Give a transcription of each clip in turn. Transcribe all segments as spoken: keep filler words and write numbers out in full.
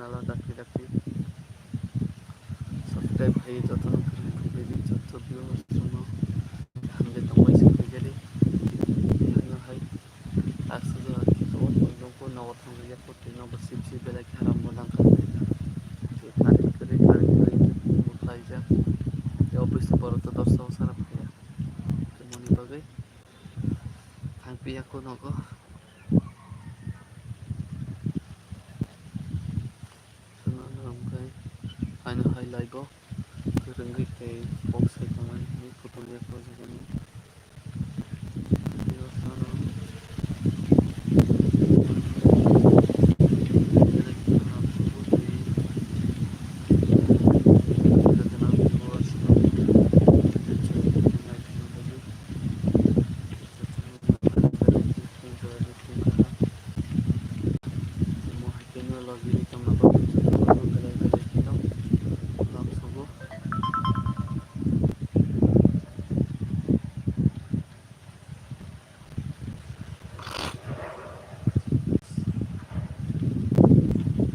Nala dakti dakti subscribe khai jotono kwrwi khukbidi, joto viewers rokno hamjai tongbai se khaijadi. Ano hai aswk jora khe tabuk nukgo, nogo thangwi yakho twi nogo sip sip belai khe haram bo nangkha. Tei kari kwrwi kari kwrwi bo khlaijak. Tei office ni borok to dorsa o sana phaiya. Tei moni bagwi thangpiya kho nogo. Swnamna hwnkhe haino hai live o kwrwngwi tei kok sai tongmani hinwi kutung yakno jagani.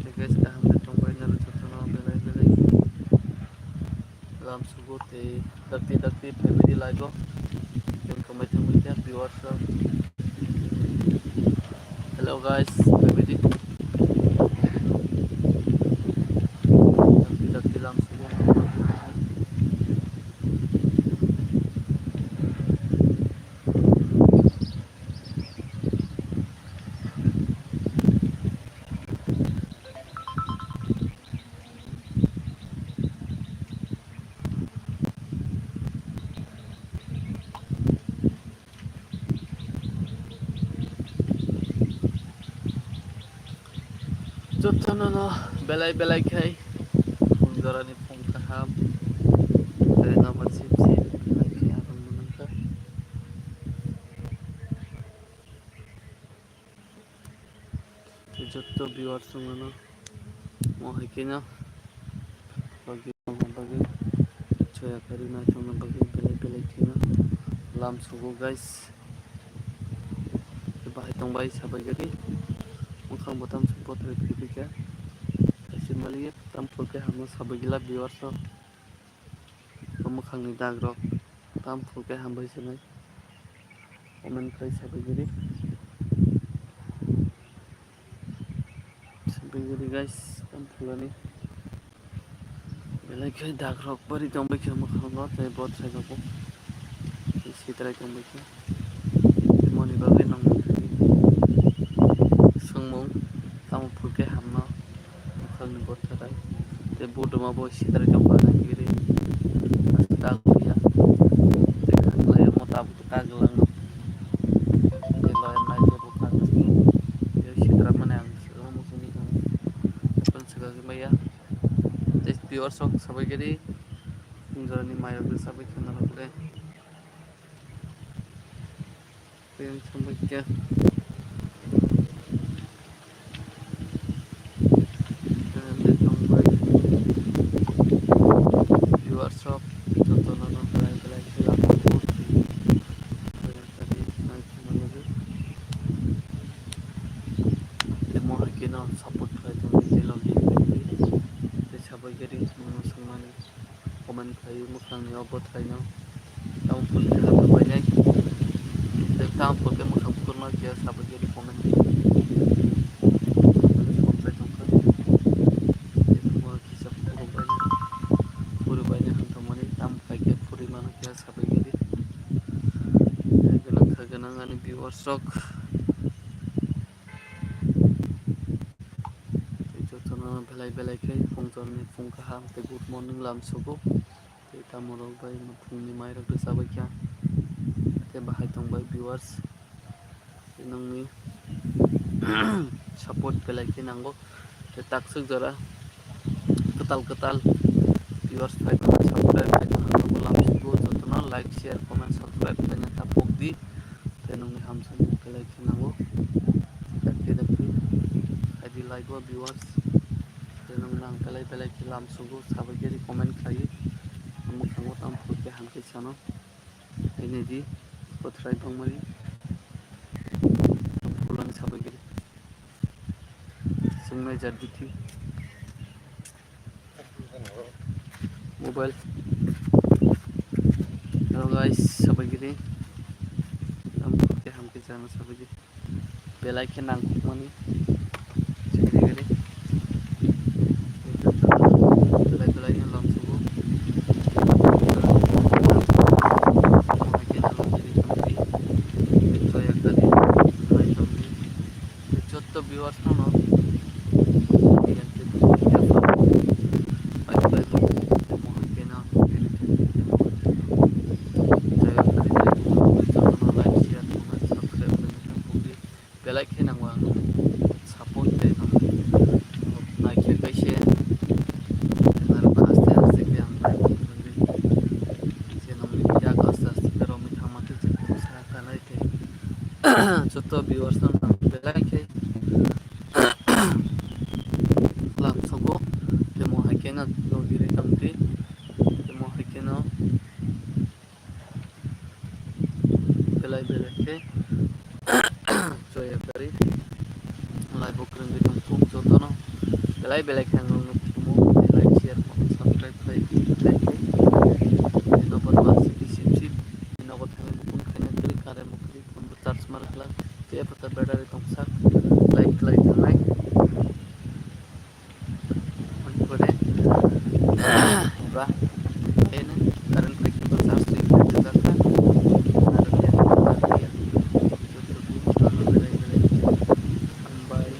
Tei guys, kaham khe tongbai nang jotono belai belai. Lam sugo tei dakti dakti family live o. Tei kamai thangwi khe viewers rok. Hello guys, family. Dakti dakti lam sugo. Jotono no belai belai khai phung jorani phung kaham, tei nobar sip sip belai khai ang nukha. Tei joto viewers rok no mo hai khe no logi tongna bagwi, soya karwi nai tongna bagwi belai belai kheno lam sugo guys. Bahai tongbai sabai gari, mwkhang bwtam se bothrai phirikha. Kaisa maliya tam phurkhe hamno sabai gila viewers rok. O mwkhangni dagrok tam phurkhe hambai se nai. Comment khai sabai giri. Sabai giri guys, tam phulani. Belai khai dagrok bari tongbai khe mwkhango tei bothrai rokbo. Tei sitrai tongbai khe. Moni bagwi nangmani thani. Swngmung tamo phurkhe hamno. Mwkhangni bothrai tei buduma bo sitrai tongkha nai giri. Aswk dago ya. Tei khaklai mo tabuk kagwlangno. Tei loyar nai tei bo kagwlangno. Tei sitrai mani ang swkang muchungni thangwi. Tei swkang maya. Tei viewers rok sabai giri. Phung jorani mayok rok sabai khana rok le. Tei ang sabai khe. Tei tongbai. Viewers rok jotono no belai belai khe lama o. Tei mo hai khe no support khlai tongdi tei logi tei sabai giri mano swngmani. Comment khlaiwi mwkhangni o bwthraino. Tamo phulkhe hapha painai. Tei tamo phulkhe mwkhang bukurma khe sabai giri comment di. Comment khlai tongkha. Tei tamo kisa phuru bainai. Phuru bainai hamtongmani tamo khaikhe phurwi mano khe sabai giri. Tei gwnang kha gwnang ani viewers rok. Tei jotono belai belai khe phung jorni phung kaham tei good morning lam sugo. Tei tamo rok bai phungni mai rok rwchapbai kha. Tei bahai tongbai viewers. Tei nongni support belai khe nango. Tei takswk jora kwtal kwtal viewers phai tongkha, subscribe khai tongkha, abo lam sugo jotono like, share, comment, subscribe khaina ta pokdi. Tei nongni hamjakmung belai khe nango. Dakti dakti khaidi like o viewers. Tei nongni ang belai belai khe lam sugo, sabai khe comment khlaiwi. Mwkhango tamo phulkhe hamkhe sano. Tei nai di, bothrai bangmani. Phulani sabai khe. Chwngnai jat bithi. Mobile. Hello guys, sabai gidi. Tamo khe hamkhe chana sabai gidi. Belai khe nangkukmani. Belai belai khe lamsugo. Belai khe nangkukmani. Joto viewers no no. Belai khe nang ang support tei nang nai khe kaise. Nang aste aste khe ang nai khe nang yak aste aste khe romwi thangma khe sa kanai khe. Joto viewers no belai khe lamsogo, temo hai khe no logiri tongdi, temo hai khe no belai belai khe choya kari lai bo kwrwngwi tongkuk jotono belai belai khe ang nukhumo, like, share, comment, subscribe khlai di, like khe. Nobo thangwi sip sip, nobo thangwi bukung khaina kwrwi, current bo kwrwi. Charge mar khlak, khe phatar battery tongsa, light khlai thangnai. Mani pore, ba, ene, current khlai khe charge twi khlai thangjakha. Aro khe, aro khe, hambai.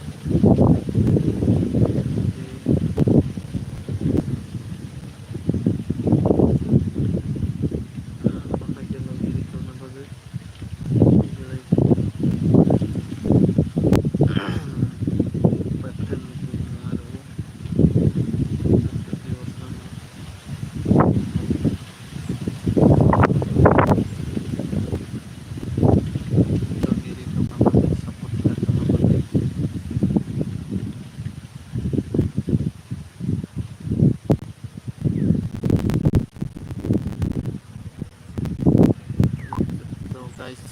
So guys,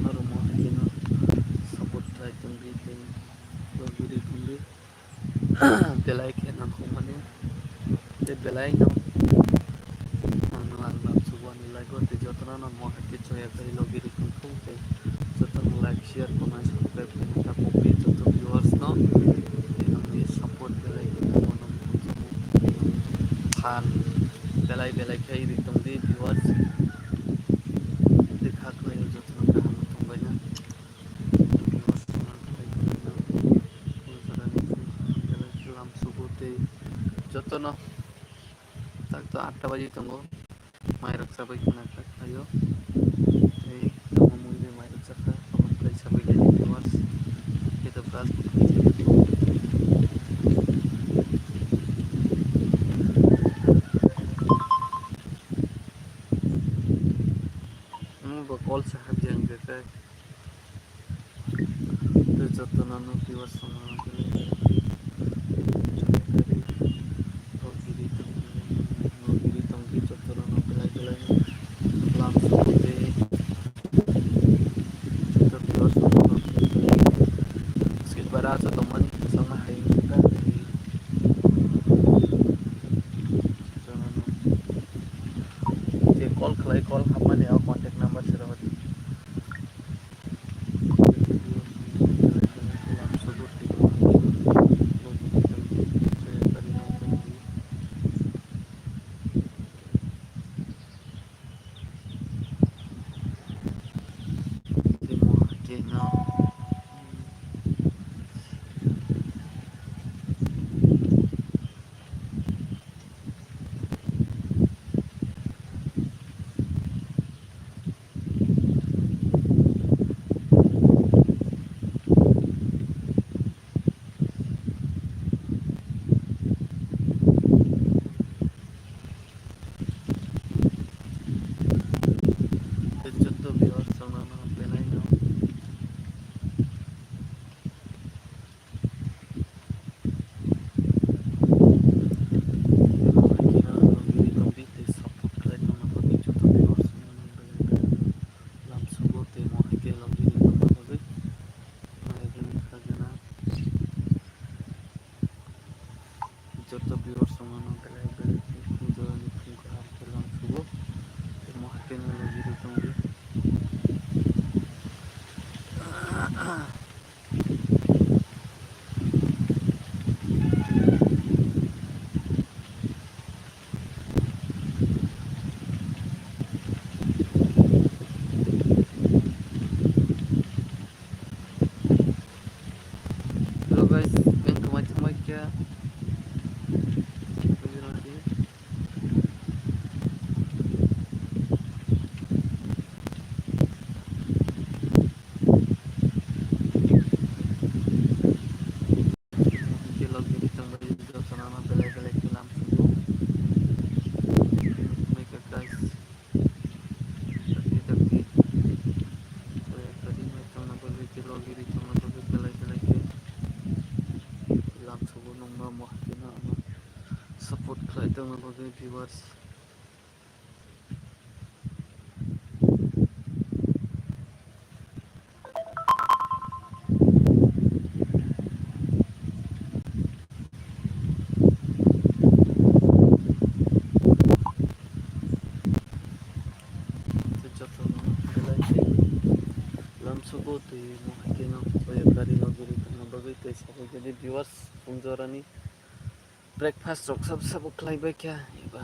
norok mo hai khe no support khlai tongdi tei logiri tongdi. Belai khe nangkukmani tei belai no ang no ang lamsugo ani live o tei jotono no mo hai khe choya khe logiri tongthung tei jotono like, share, comment, subscribe khaina ta pokri joto viewers no tei nangni support belai khe nangkukmani. Phan belai belai khe ri tongdi viewers. Tei kha khlai jotono kaham tongbaina. Viewers no belai belai no lamsugo tei jotono tak to atta baji tongo. Mairok chabai khna kha khaio. Tei tongo mui bai mairok chakha. Omo khlai chabai khe viewers. Khe to brush bo khlai khe. Omo bo kol se habjak khe. Tei jotono no viewers rok no belai belai khe nugwi tongdi, jotono no belai belai khe lamsugo tei joto viewers rok no belai belai khe skip bara acha tongmani kwchangma hai wngkha tei jotono no je call khlai, call hapmani o contact number se rohordi. Joto viewers rok no belai no. Joto viewers rok no belai belai khe joto ni Guys, beng kwmai thangbai khe. Bujinadi. Khe logiri tongbai jotono belai belai khe lam sugo. Mai khe guys. Dakti dakti. Kari mai tongna bagwi khe logiri tongna bagwi belai belai khe lam sugo nongma mo hakhe no ano support khlai tongna bagwi viewers. Tei jotono belai khe lam sugo twi mo hakhe no soya kari logiri tongna bagwi tei sabo khe di viewers phung jorani. Breakfast rok sab sabo khlai bai kha eba.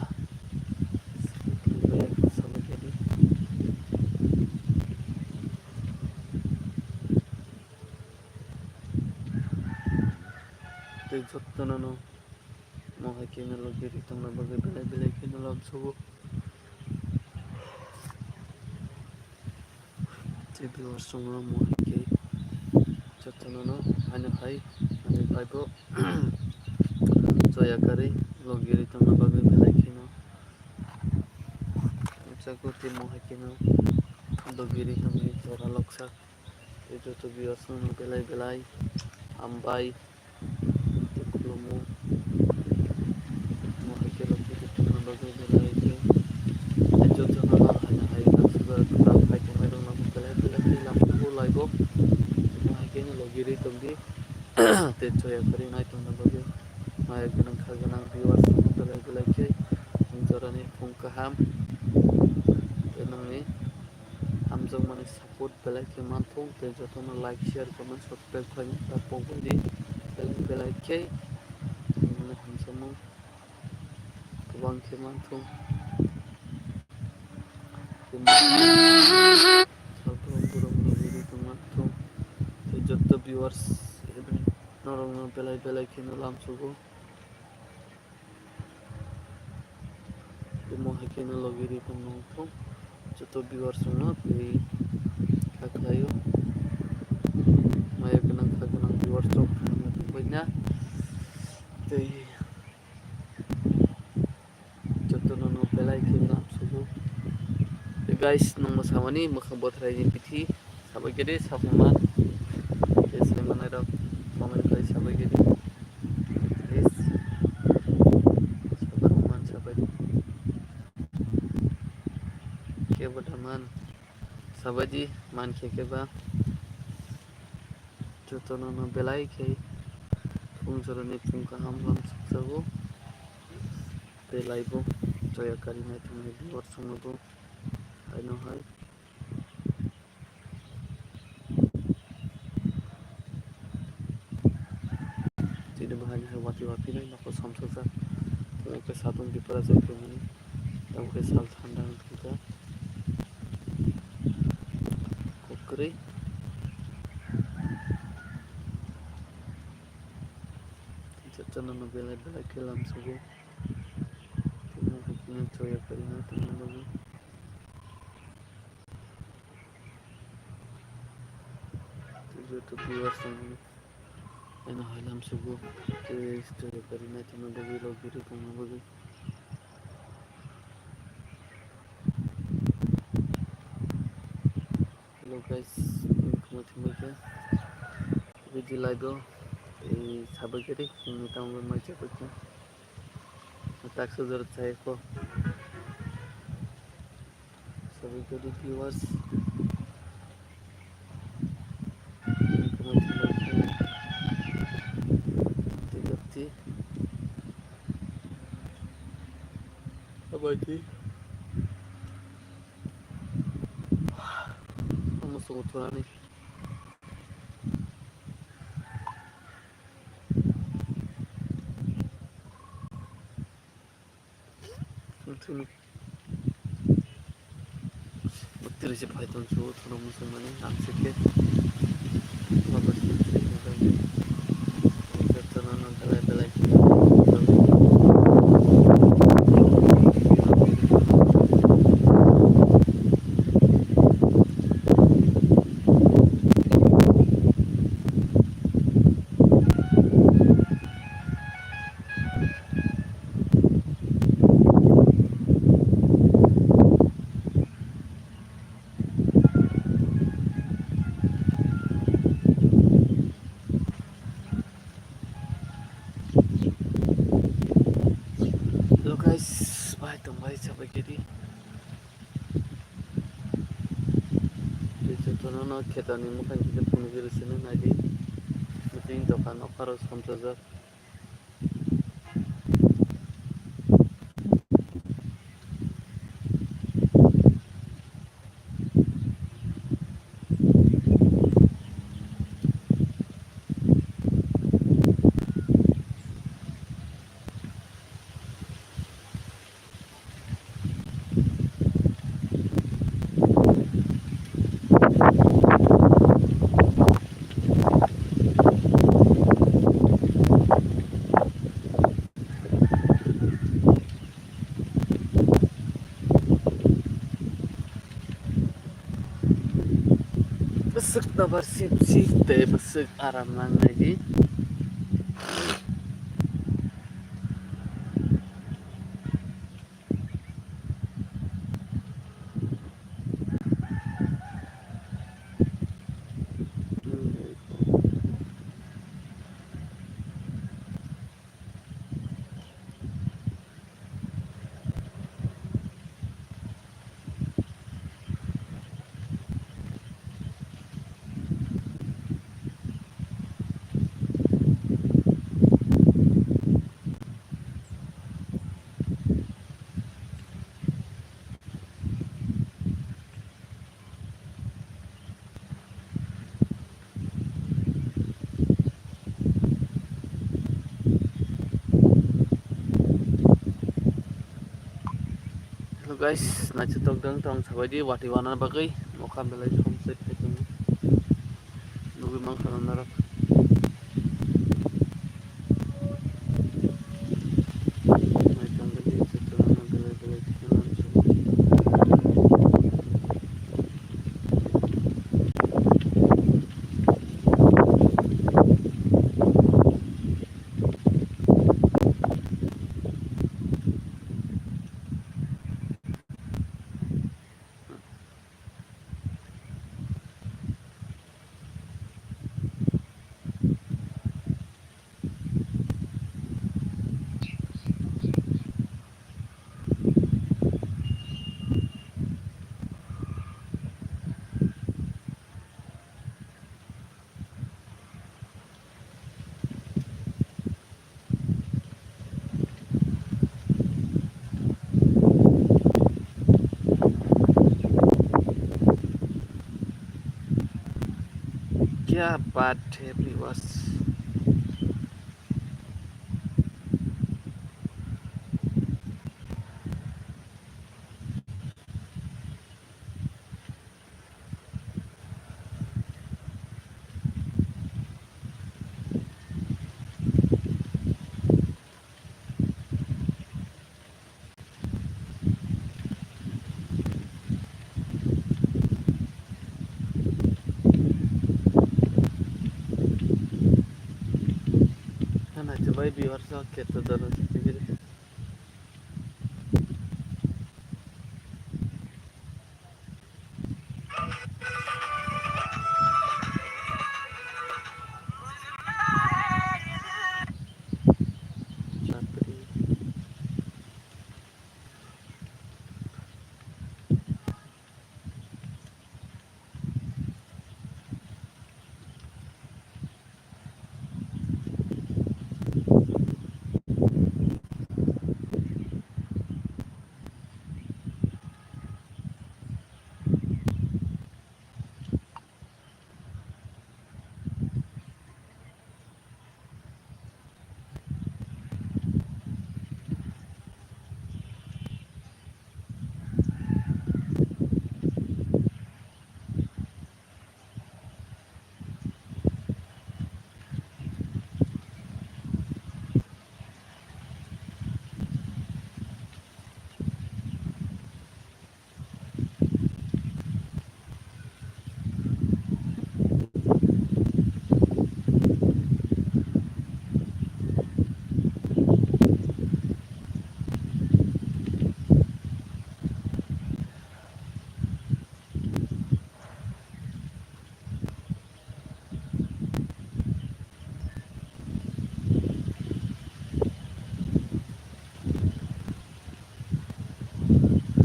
Sabo khlai bai kha, sabo khe di. Tei jotono no mo hai khe no logiri tongna bagwi belai belai khe no lam sugo. Tei viewers rok no mo hai khe jotono no haino hai ani bai bo soya kari logiri tongna bagwi belai khe no. Jago tei mo hai khe no logiri tongwi jora loksa. Tei joto viewers no belai belai hambai. Tei khulumo. Mo hai khe logiri tongna bagwi belai khe. Tei joto no hai hai hai sugar kwtal khai tongnairokno belai belai khe lam sugo live o. Mo hai khe no logiri tongdi. Tei soya kari nai tongna bagwi. Maya gwnang kha gwnang viewers rokno belai belai khe. Ang jorani phung kaham. Tei nangni hamjakmani support belai khe manthung, tei jotono like, share, comment, subscribe khlaina ta pokbai di. Belai belai khe nini hamjakmung kwbang khe manthung. Tei salbrum borok ni video tong manthung. Tei joto viewers norokno belai belai kheno lam sugo. Tei mo hai khe no logi ri tong nang thung. Joto viewers rok no tei kha khlai o. Maya gwnang kha gwnang viewers rok tong bai na. Tei joto no no belai khe lam sugo. Tei guys, nang ma samani mwkhang bothrai ni bithi. Sabai khe de saphangma. Tei sai manai rok comment khai sabai khe de. Please. Sabai man sabai. Kebo da man. Sabai di man khe khe ba. Jotono no belai khe phung jorani phung kaham lam sukjago. Tei live o soya kari nai thangni viewers rok no bo haino hai. Tini bahai hai watwi watwi nai nokho samsajak. Tini khe satung dipra jai tongmani. Tamo khe sal thanda wng thangkha. Kok kwrwi. Jotono no belai belai khe lam sugo. Tini khe tini soya kari nai tongmani. Joto viewers rok ano hai lam sugo tei story kari nai tongna bagwi logi ri tongna bagwi. Hello guys, ang khama thangbai khe video live o tei sabai khe ri phungni tamo bai mai chabai khe taksa jora chai kho. Sabai khe di viewers. Abaiti. Amo songo thorani. Bwtwrwi se phai tong sugo, thorok muchungmani ang se khe. Baba se khe. Sabai kedi. Tei jotono no khetani mwkhang khe phunugwi rwsino naidi. Tei dokan o kharo somsajak. Bwswk nobar sip sip tei bwswk aram nangnai di. Hello guys, naithotok dong tong sabaidi wati wana bagwi mokha belai somsai phaitongo. Nugwi mankha norok. क्या बात है viewers। Hana chubai viewers o kheto dolo.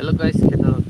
Hello guys, khe no